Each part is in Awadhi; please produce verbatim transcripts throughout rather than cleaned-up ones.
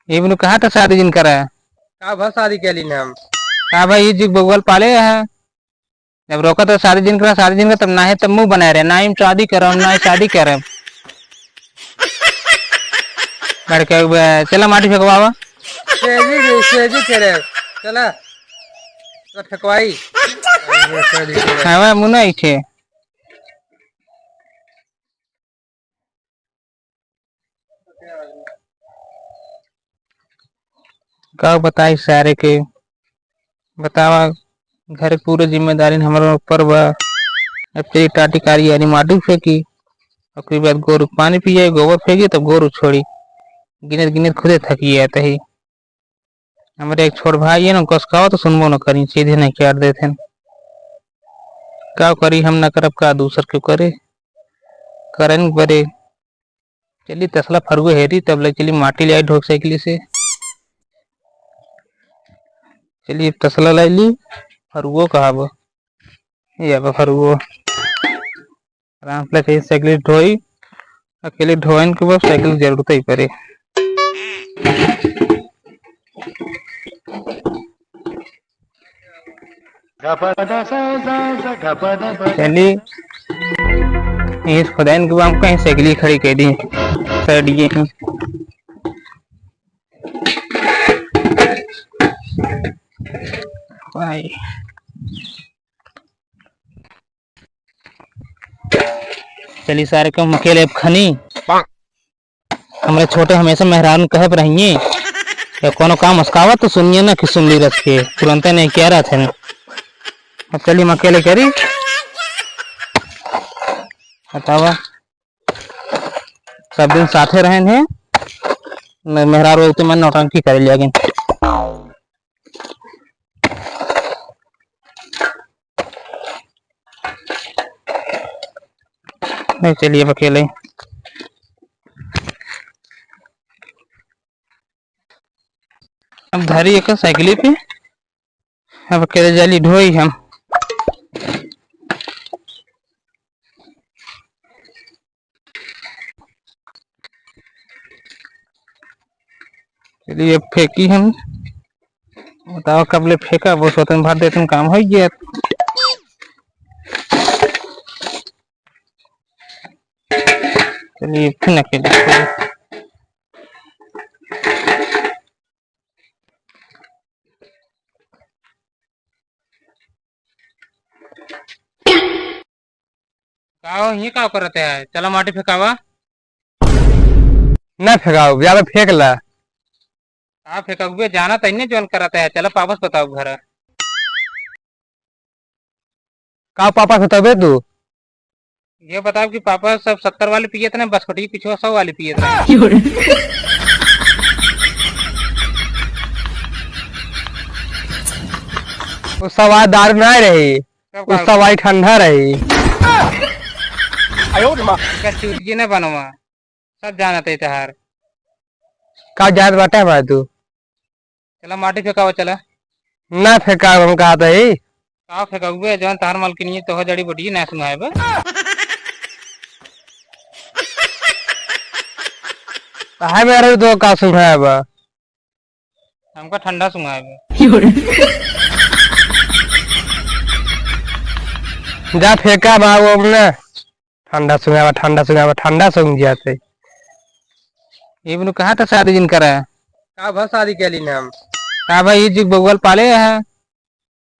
ये बिनु कहा था शादी जिन करा? का भा शादी के लीन हम? का भाई, ये जुग बउआ पाले है। जब रोका तो शादी जिन करा, शादी जिन करा, तब ना है, तब मुंह बनाए रहे, ना ही शादी करब, ना ही शादी करब। बड़के हुए, चला माटी फेंकवावा। सेजी जी, सेजी करे। चला। तो फेंकवाई। हवा मुना इठे। का बताई सारे के, बतावा, घर के पूरा जिम्मेदारी हमरे ऊपर बा। अब तेरी टाटी कारी यानी माटी फेंकी, ओकरे बाद गोरू के पानी पिए, गोबर फेंकी, तब गोरू छोड़ी। गिनत गिनत खुदे थकी जात ही। हमरे एक छोट भाई है ना, कसकावा तो सुनबो न करी, सीधे नहीं काट देते हैं। का करी, हम ना करब का, दूसर क्यों करे, करन परे। चली तसला फरुए हेरी, तब ले चली माटी ले आई ढोक साइकिल से। चली अब तसला लाई ली, फरुओ कहाबो। ये अब फरुओ। आराम से कहीं साइकिल ढोई, अकेले ढोइन के बाद साइकिल की जरूरत ही पड़े। चली, इस खुदाइन के बाद हम कहीं साइकिल ही खड़ी कर दी, कर दिए। भाई। चली सारे कम अकेले अब खनी। हमरे छोटे हमेशा मेहरारू कहत रहिए, या कोनो काम उसकावत तो सुनिए ना कि सुन ली रख के, तुरंते नहीं किया रहत है। अब चली हम अकेले करी। बतावा, सब दिन साथे रहन है, न मेहरारू तो मन नौटंकी करे लिया गई। नहीं, चलिए, अब अकेले। अब धरी एक साइकिल पे, अब अकेले जाली ढोई हम। चलिए, अब फेंकी हम। बताओ, कब ले फेंका? वो सोतन भर देतन, काम हो गया। चलिए, फिर अकेले। का हो, ये का करत है? चला माटी फेंकावा। ना फेंकाओ, जाबे फेंक ला। का फेंकबे, जाना तइने जौन करत है। चला वापस बताओ घर। का वापस बताबे तू? ये बताओ कि पापा सब सत्तर वाली पियत रहे, बस्कोटी की पिछुआ सौ वाली पियत रहे। वो सवाद दारू ना रही, तब वो का? सवाई ठंडा रही। आयो रे माँ। का चूतिए ना बनवा, सब जानत है तहार। का जात बाटे भाई तू? चला माटी फेंकावा, चला। ना फेंकाव, हम कहत हई। का फेंकाउबे, जौन तहार मालकिनी है, तोह जड़ी बूटी ना सुंघाए बे। तहार मेहरारू तो का सुंघाए बा? हमका ठंडा सुंघाए बे। जा फेंका बा वो अपने। ठंडा सुंघावा, ठंडा सुंघावा, ठंडा सुंघ जाते। ये बिनु कहा था शादी जिन करा? का भा शादी के लीन हम? का भाई, ये जुग बउआ पाले है।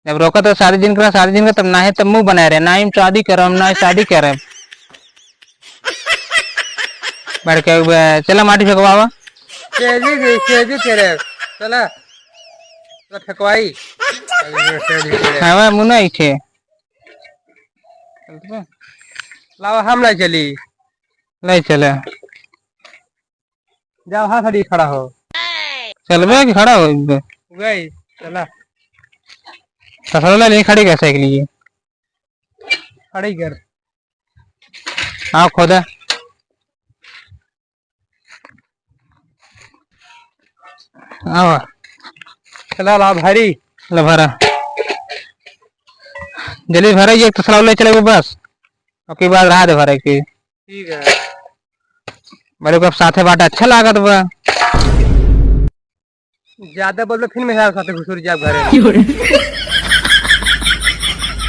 जब रोका तो शादी जिन करा, शादी जिन करा, तब ना है, तब मुंह बनाए रहे, ना ही शादी करब, ना ही शादी करब। बड़के हुए, चला माटी फेंकवावा। केजी जी, केजी तेरे, चला। चला फेंकवाई। हाँ, मुना इठे। लावा, हम नहीं चली। नहीं चले। जाओ, हाँ, खड़ी खड़ा हो। चलबे कि खड़ा हो? गई, चला। तसला ले खड़ी कर साइकिल ये। खड़ी कर। हाँ, खोदा। आवा। चला, ला भरी। ला भरा। जल्दी भरा, ये तसला ले चले बस। ओके, बाद रहा दे भरे के। ठीक है। मेरे को अब साथे बाटे अच्छा लागत बा। ज्यादा बोलबे फिर मेहरारू साथे घुसुर जाब घरे।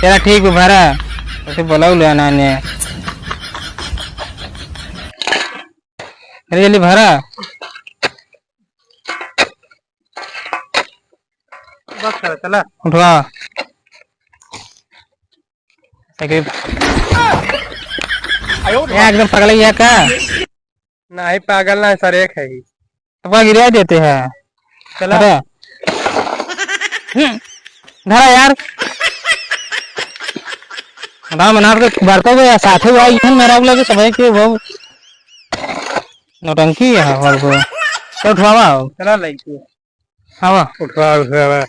चला ठीक बा, भरा। उसे बोलाऊ ले आना ने। अरे जल्दी भरा। बस करा, चला। उठवा। साइकिल। यहाँ एकदम पगला गया का? नहीं, पागल ना है सर, एक है ही। तो वह गिरा देते हैं। चला। अरे। हम्म, धरा यार। राम अनार के बरता गया, साथे वो आई है, मेरा लगे समय के वो नौटंकी है, और वो। तो उठवावा हो। चला, लइके। आवा। उठवा, उठवा।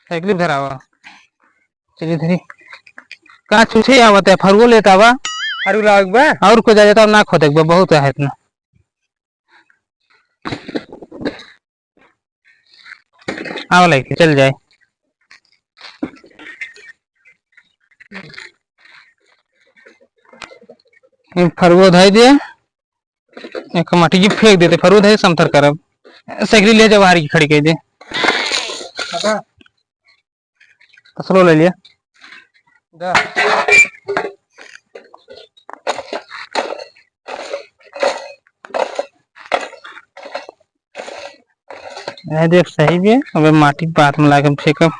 साइकिल धरावा। चलिए धरी। का छुछे आवत है, फरुओ लेत आवा। फरु लाग बा। और को जा जाता ना खोदे बा, बहुत है इतना। आवा लेके चल जाए। ये फरुओ धाई दे। एक माटी की फेंक देते, फरूद है, समथर करब। साइकिल ले जाओ, बाहर की खड़ी कर दे। तसलो ले लिया। दा। ये देख, सही भी है। अबे माटी बाद में लाके फेंकब।